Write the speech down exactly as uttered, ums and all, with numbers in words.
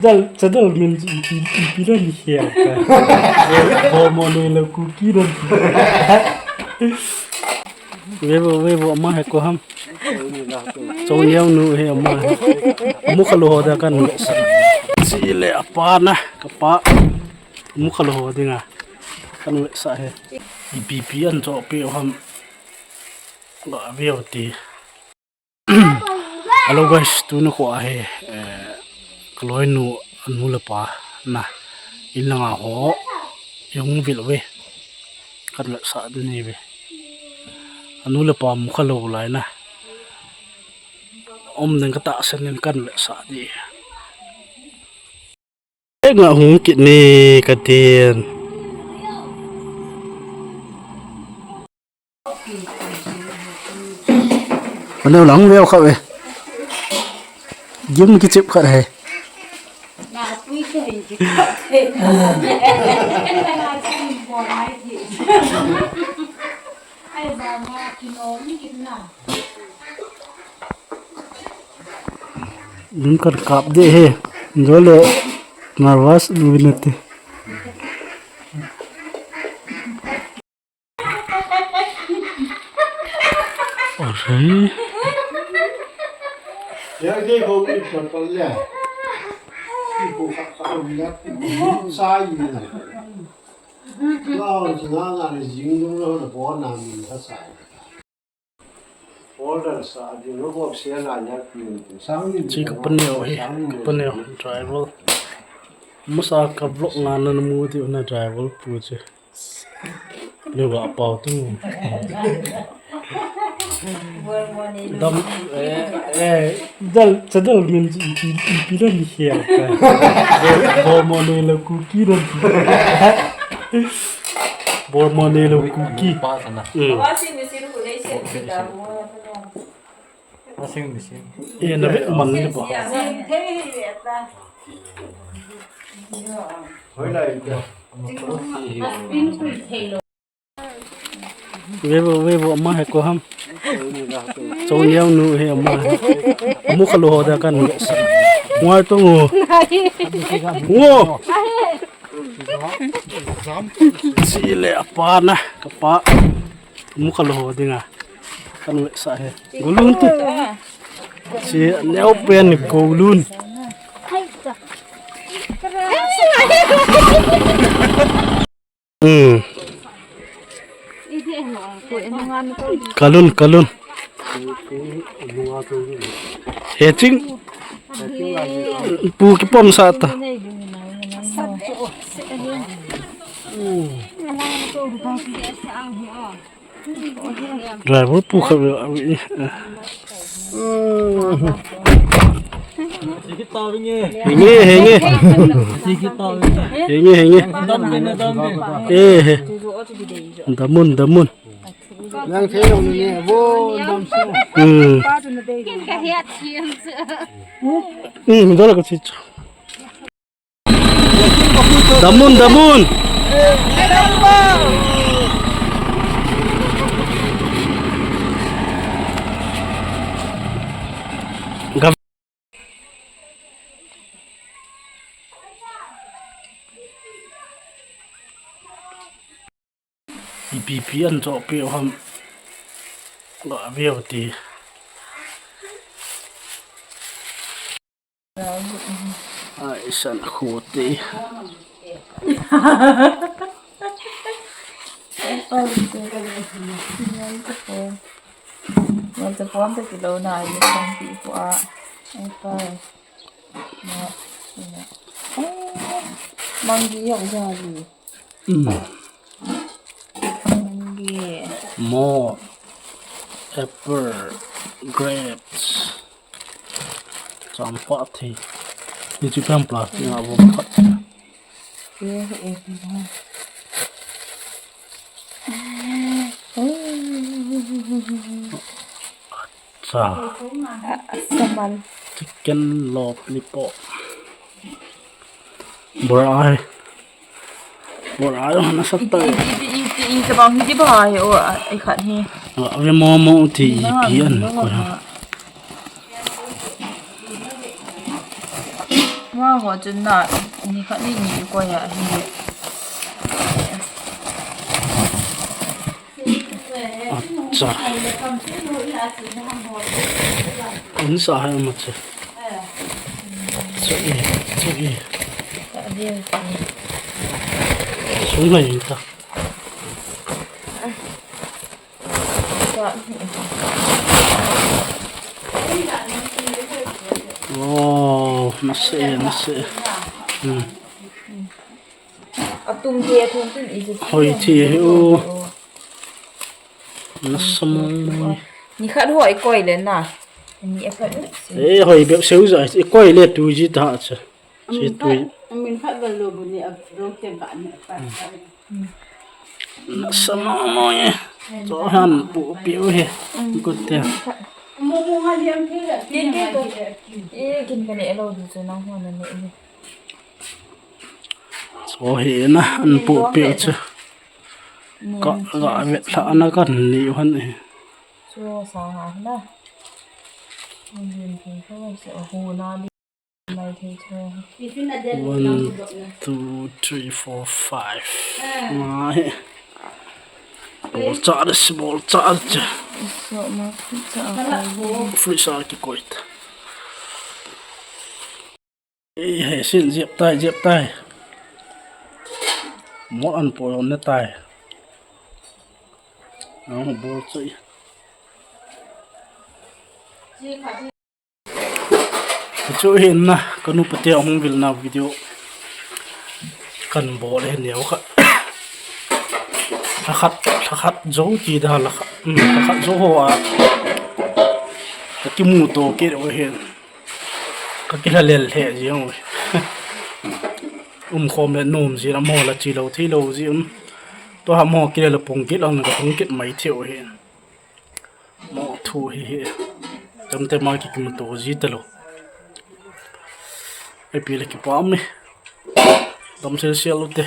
Dal, chadal min ipi, ipi la ni hial ka. Bo mo ne la ku ki dan. Ve vo, ve vo, ama he ko ham. Chong yau nu he ama he. Mu kha lo ho da kan. Si le apa na, ka pa. Mu kha lo ho dinga. Kan le sa he. Ipi pi an cho pe ham. Ga ve o ti. Hello guys, tuni kho ahi, eh, kaloinu anu le apa na, in langa ho, ihung vil ve, kan vetsah ni ve. Anu le apa mu kha lo lai na. Um ding katahsan in kan vetsah ni. Nga hung kit ni katin. Ano lang veo kha ve. Gim kichip kha hai. Dun kar kap de he. Jole nervous lu binate. Ore. Ya ke ko ni pal ya. Ko ka ka ya. Sai ni. Ka o na na jing lu lo na bo na min ka sai. Chi ka paneo hi, ka paneo, driver. Masa ka vlog nga na mu ti na driver pu chi. Le wa pau tu. Dam, eh, eh, dal, chadal min ipi, ipi la ni hial ka. Bo mo ne la ku ki dan. Bo mo ne la ku ki. Pa sana. Hmm. Washing machine. Eh, na ve man ni ba. Ve vo, ve vo, ama he ko ham. Chong yau nu he ama he. Mu kha lo ho da kan. Ngai to ngo. Ngo. Si le apa na, ka pa. Mu kha lo ho dinga. Kan vetsah he. Golun tu. Si neo pen golun. Hmm. Kalun, kalun. He ching. Pu kipom sah ta. Driver pu kha. Henge, henge. Henge, henge. Eh, he. Damun, damun. Yang thei lo ni, vo, dam su. Hmm. Hmm, dole ka chi. Damun, damun. Gav- Ipi pi an cho pe ham. Ga ve o ti. Ai san khu ti. Ngan te pon te kilo na ni san pi pu a. Ai pa. Na. Mang di yok ja li. Mm. Mangi. Mo. Apple. Grapes. Champah thei. Ni chu plastic a vom khat. Ye, ye, ye. Cha. A, a, samal. Chicken lollipop. Bora ai. Bora ai, na sa ta. Iti, iti, iti, iti, tabang hi di ba ai, o, ai khat hi. A, ave mo mo ti ipi an ko ha. Wow. Ho chun na, ni khat ni ni koi a hi. Acha. Insa hai ma che. Che, che. Sung hai ta. Oh, nase, nase. Hmm. Atum te, atum tin isi. Hoi ti he o. Nasa mong mong. Ni khat hoi koi le na. Ni a khat. Eh, hoi bep seu ja, i koi le tu ji ta cha. Che tui. Amin khat val lo bu ni a lo ke ba ni a pa. Nasa mong mong e. Cho han pu piu he. Kut te. Mo mo ha liam the la. Tin te to. E kin ka ne lo du chu nang ho na ne. Cho he na an pu piu chu. Ka, ka vet la ana kan ni han e. Cho sa ha na. Mo yin ke ko se ho na. One, two, three, four, five. Mai. Bol cha de, bol cha de. Fridge a kikoi ta. Ei, he sin jep tai, jep tai. Mo an po ne tai. Ang bol cha. Chu hin na, ka nu pa te hung vil na video kan bol he neo kha. Lha khat, lha khat jo ti da lha khat. Hmm, lha khat jo ho a. Ka kimu to ke ro hin. Ka kila lel he ji ho. Um khom le nom ji la mo la chi lo thi lo ji um. To ha mo kila la pung kit ang ka pung kit mai thei o hin. Mo thu hi hi. Tam te ma ki kim to ji te lo. Ai pi le ki pa me. Tam sel sel lo te.